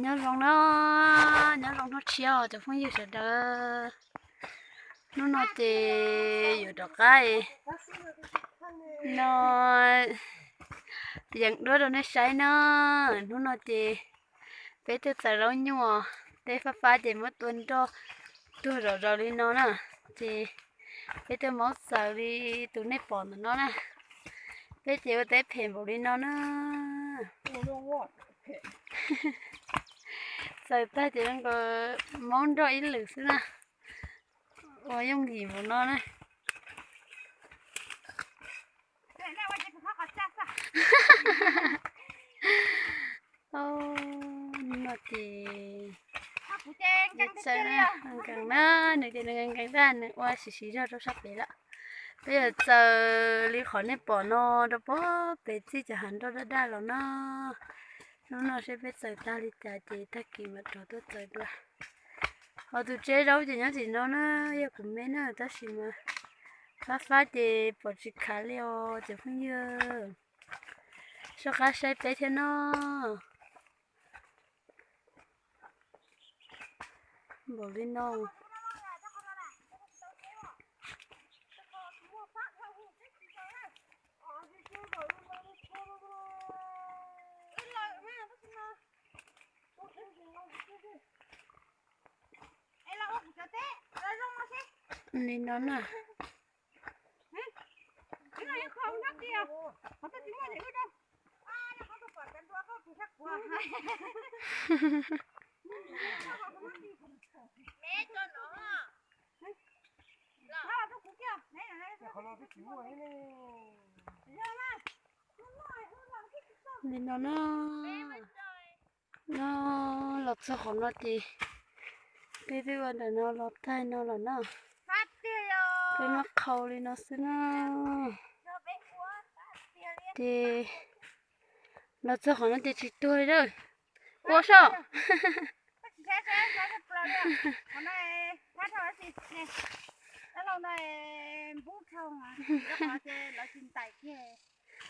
Nyob zoo na, nyob zoo hnub tshiab os cov phooj ywg sawv daws. Hnub no ces yuav rov qab no yeem duab rau nej saib na. Hnub no ces peb tuaj txaws zaub nyuj, tej fab fab ces muab tua nroj tuag zom zaws li no na. Ces peb tuaj maub txaws li tus nej pom ntawm no na. Peb ces ua teb phem npaum li no na. Txaws tag ces zoo nkaus maub nroj ib lwm xwb na. Ua yooj yim npaum no na. No ces nkees na, nws ces nws nkees nkees tag nws ua siv siv zog rau sab pem lawm. Peb yuav txaws li qhov nej pom no rau pem txij cov hav nroj daj daj los na. Hnub no seb peb txaws tag li cas ces tag kis mam rov tuaj txaws dua. Ho tus tseb zaub ces nyob tim no na, yog kuv me na tab sis mas fab fab ces pom tsis khav li os cov phooj ywg. Soj qab saib peb thiab no. Npaum li no. Li no na. Li no na. No los txog qhov no ces peb twb ua ntawm no los tag no lawm na. Peb muab qhau li no xwb na. Ces los txog qhov no ces tsis tuag li lawm. Ua soj.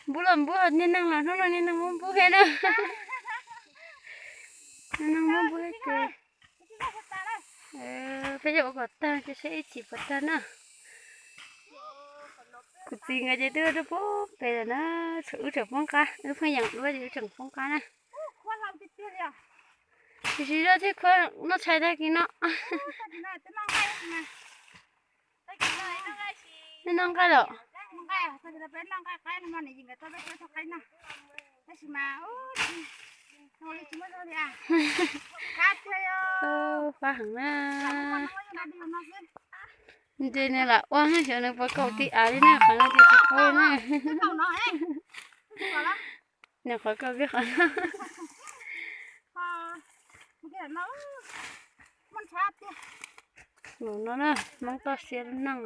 Npub los npub, niag neeg los hnub no niag neeg muab npub thiab na. Niag neeg muab npub thiab ces peb yuav ua kom tag ces saib ib chim puas tag na. Kuv txiv nkawd ces twb ua rau pem lawm na, tshuav wb tseem poob qab, wb pheej yeem duab ces wb tseem poob qab na. Tiam sis zoj thiab khuab noj tshais tag kis no. Nej noj nqaij lawm? Fab heev na. Ntshe nws lam ua xyov nws puas kaum tib av li na, qhov no ces tsis paub na. Nws qhov kaum tib qhov no. Mus no na, Hmoob toj siab lub neej.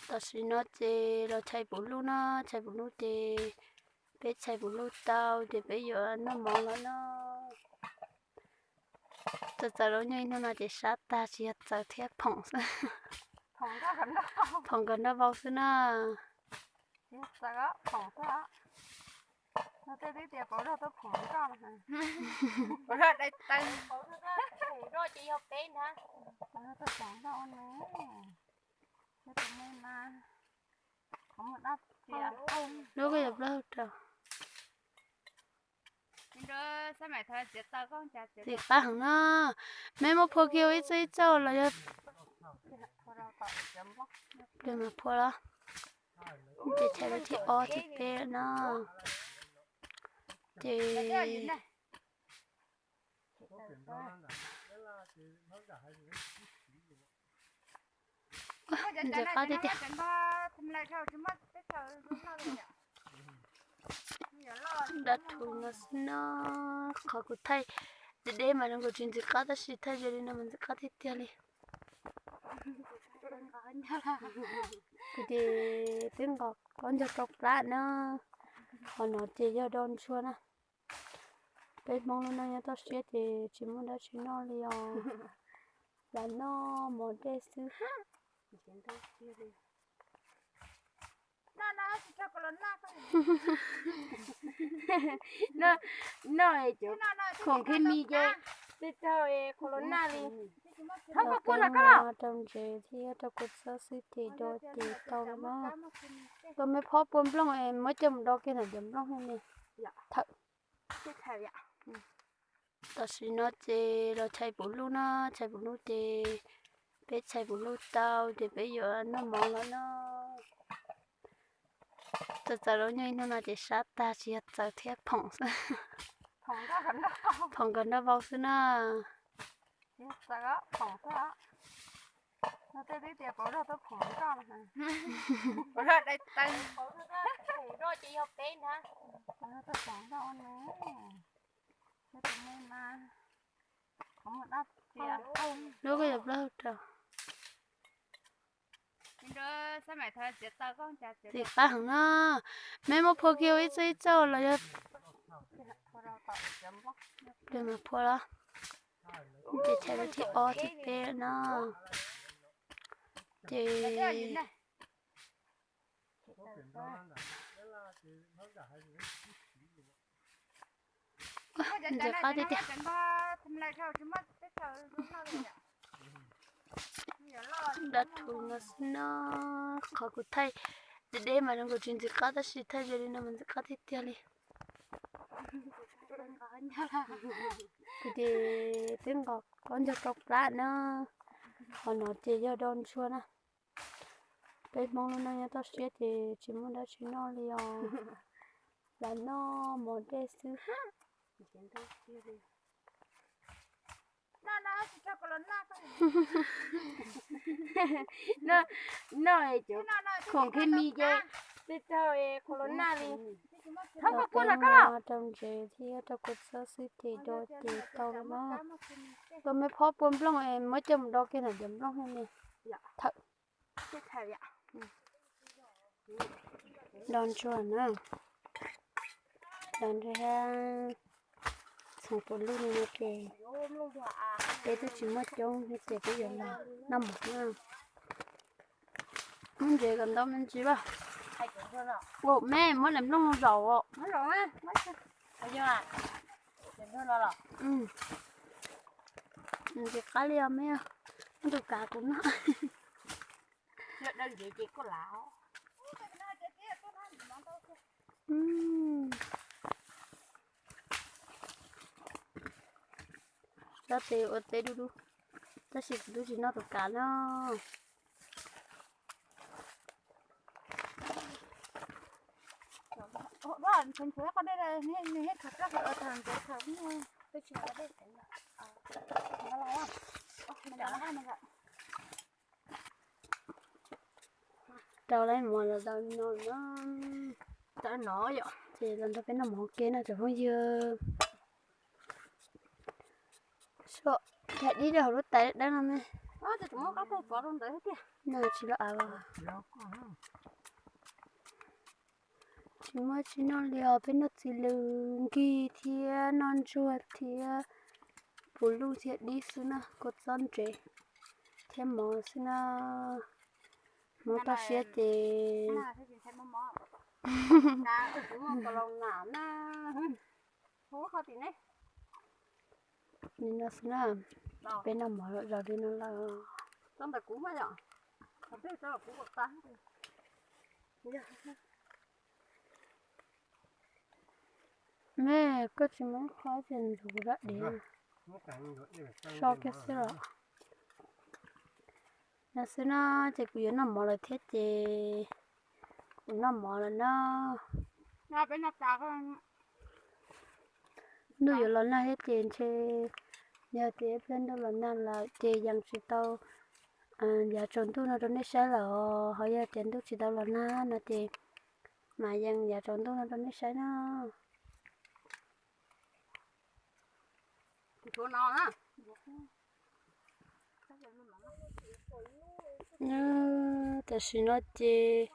Tam sim no ces los tshais puv luj na, tshais puv luj ces peb tshais puv luj tau ces peb yuav noj mov lawm na. Txaws txaws zaub nyuj ib hnub no ces sab tag tsis yog txaws thiab phoom xwb. Phoom nkawd nroj vau xwb na. Lub ko yog plaub hau rau. Txiv qab heev na. Meb muab phua kiag ib txoj ib txoj los yog mas phua los. Ces tshais lawv thib ob thib peb lawm na. Ces ntxim qab tiag tiag. Dab thu no xwb na, qhov kuv thaij deb deb mas zoo nkaus tsis ntxim qab tab sis thaij zoo li no mas ntxim qab tiag tiag li. Kuv ces twb nqos qaub ncaug rau plab na, qhov no ces yog do ntsuag na. Peb Hmoob lub neej nyob toj siab ces tsis muaj dab tsi noj li os, lam noj mov dej xwb. No, no, cov khoom khes mis ces tej tag corona li. Thov koj pua no koj los rau ntsev thiab rau kua txob xwb ces do ces tau li na. Koj me phob pua nplooj es muab coj mus do kiag ntawm cov nplooj ne. Thawm. Tam sim no ces los tshais puv luj na, tshais puv luj ces peb tshais puv luj tau ces peb yuav noj mov lawm na. Txawm txawm lub nyuag ib hnub no ces sab tag tsis yog txawm thiab phoom xwb. Phoom kom nroj vau xwb na. Lub koj yog plaub hau rau. Ntxim qab heev na. Meb muab phua kiag ib txoj ib txoj los yog, mas phua los. Ces tshais lub thib ob thib peb no ces ntxim qab tiag tiag. Dab thu no xwb no, qhov kuv thaij deb deb mas zoo nkaus tsis ntxim qab tab sis thaij zoo li no mas ntxim qab tiag tiag li. Kuv ces twb nqos qaub ncaug rau plab na, qhov no ces yog do ntsuag na. Peb Hmoob lub neej nyob toj siab ces tsis muaj dab tsi noj li os, lam noj mov dej xwb. No, cov khoom khes mis ces tej tag corona li. Thov koj pua no koj los rau ntsev thiab rau kua txob xwb ces do ces tau li na. Koj me phob pua nplooj es muab coj mus do kiag ntawm cov nplooj ne. Thawm. Do ntsuag na, do ntsuag thiab txhoov puv luj no ces peb twb tsis muaj coob thiab ces peb yuav los noj mov na. Muab ntsev kom ntau me ntsis vas. Ua me muab daim nplooj zaum. Ntxim qab li os me, muab tus kav kuv noj. Sab tes ua teb dub dub, tab sis kuv twb tsis noj tus kav no. Rau lawv mov los tau no na. Ces los nrog peb noj mov ua ke no cov phooj ywg. Yog dib rau hauv lub tais dawb no me. No tsis los av los. Tsis muaj tsis noj li os, peb noj txiv lws nkig thiab noj ntsuag thiab puv luj thiab dib xwb na, kua txob ntsev thiab mov xwb na. Hmoob toj siab ces li no xwb na, peb noj mov lom zos li no lawm. Me, koj tsis muaj qhov ces ntxuav kuv zaj dev so kiag xwb los. No xwb no ces kuv yuav noj mov lawm thiab ces kuv noj mov lawm no. Ntuj yuav los nag thiab ces ntshe yog tias ib pliag ntuj los nag lawm ces yeej tsis tau yav tsaus ntuj no rau nej saib lawm os. Ho yog tias ntuj tsis tau los nag no ces mas yeej yav tsaus ntuj no rau nej saib na. Tam sim no ces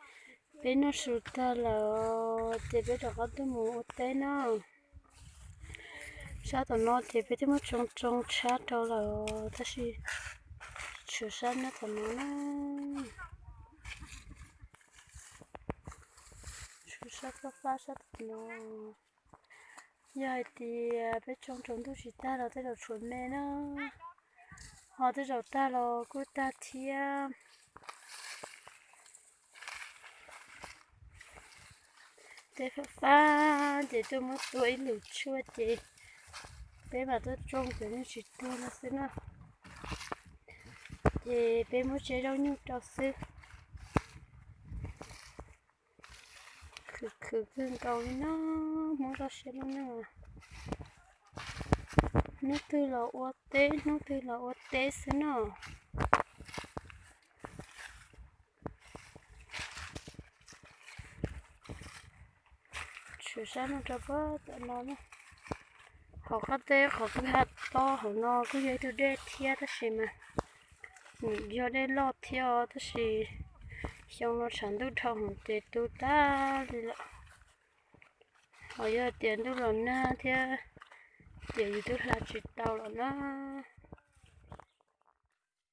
peb noj su tag lawm ces peb rov qab tuaj mus ua teb na. Sab tom no ces peb twb muab tsoo tsoo tshab rau lawm tab sis tshuav sab nyob tom no na. Tshuav sab fab fab sab tom no. Yog hais tias peb tsoo tsaus ntuj tsis tag los tej zaum tshuav me na, ho tej zaum tag los kuj tag thiab. Tej fab fab ces tuaj muab tua ib lwm tshuaj ces peb mam tuaj tsoo ces yeej tsis tuag no xwb na. Ces peb muab tsiab zaub nyuj rau xwb. Khwv khwv kawg nkaus li no, Hmoob toj siab lub neej. Hnub twg los ua teb, hnub twg los ua teb xwb no. Tshwm sab no rau pem tom no na. Hauv qab teb qhov kwj ha to hauv no kuj yog ib tug dej thiab tab sis mas nws yog dej loj thiab os, tab sis xyoo no tshav ntuj dhau hwv ces tu tag li lawm. Ho yog tias ntuj los nag thiab ces yus twb hla tsis tau lawm na.